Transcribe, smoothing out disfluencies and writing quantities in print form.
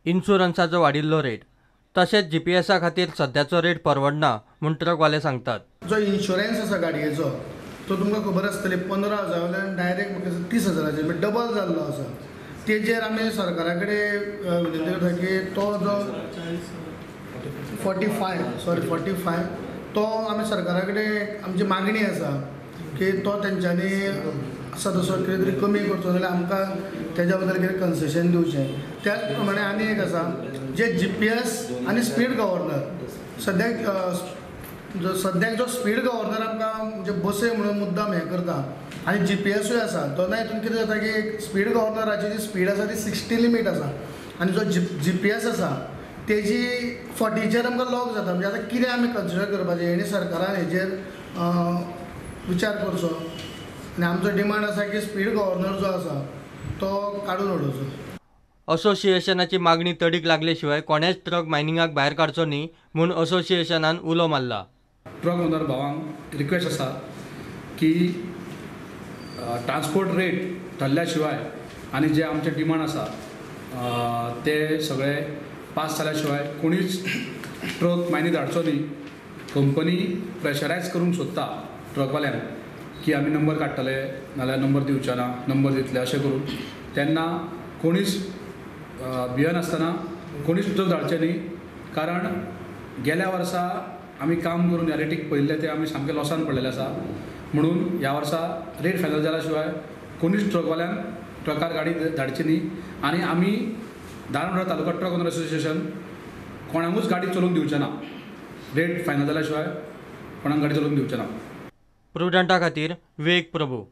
इन्शुरन्साचो वाडिल्लो rate तशेंच जीपीएसा खातीर सद्याचो रेट परवडना म्हूण ट्रकवाले सांगतात. जो इन्शुरन्स आसा गाडयेचो तो तुमकां खबर आसतली 15,000 वयल्यान डायरेक्ट म्हाका 30,000 म्हणजे डबल जाल्लो आसा. तेजेर आमी सरकारा कडेन विनंती करता की तो जो 45 तो आमी सरकारा कडेन आमची मागणी आसा की तो तेंच्यांनी आसा तसो कितें तरी कमी करचो, जाल्यार आमकां तेज्या बद्दल कितें कन्सेशन दिवचें. त्याच प्रमाणे आनी एक आसा जे जीपीएस आनी स्पीड गव्हर्नर सद्याक जो स्पीड गव्हर्नर आमकां म्हणजे बसय म्हणून मुद्दाम हें करता आनी जीपीएसूय आसा. दोनाय हितून कितें जाता की स्पीड गव्हर्नराची जी स्पीड आसा ती 60 लिमीट आसा आनी जो जीपीएस आसा तेजी 40चेर आमकां लॉक जाता. म्हणजे आतां कितें आमी कन्सिडर करपाचें हेणी सरकारान हेजेर विचार करचो आनी आमचो डिमांड आसा की स्पीड गव्हर्नर जो आसा तो काडून उडोवचो. असोसिएशनाची मागणी तडीक लागले शिवाय कोणेच ट्रक मायनिंगाक भायर काडचो न्ही म्हूण असोसिएशनान उलो मारला. ट्रक ओनर भावांक रिक्वेस्ट आसा की ट्रान्सपोर्ट रेट ठरल्या शिवाय आनी जे आमचे डिमांड आसा ते सगळे पास जाल्या शिवाय कोणीच ट्रक मायनी धाडचो न्ही. कंपनी प्रेशरायज करूंक सोदता ट्रकवाल्यांक की आमी नंबर काडटले नाल्यार नंबर दिवचे ना, नंबर दितले अशें करून. तेन्ना कोणीच भियनासतना कोणीच ट्रक धाडचे न्ही, कारण गेल्या वर्सा आमी काम करून ह्या रेटीक पळयल्ले ते आमी सामके लॉसान पडलेले आसा. म्हणून ह्या वर्सा रेट फायनल जाल्या शिवाय कोणीच ट्रकवाल्यान ट्रकार गाडी धाडची न्ही. आनी आमी Dharbandora taluka truck owner association कोणाकूच गाडी चलोवंक दिवचे ना, रेट फायनल जाल्या शिवाय कोणाक गाडी चलोवंक दिवचे ना. प्रुडंटा खातीर विवेक प्रभू.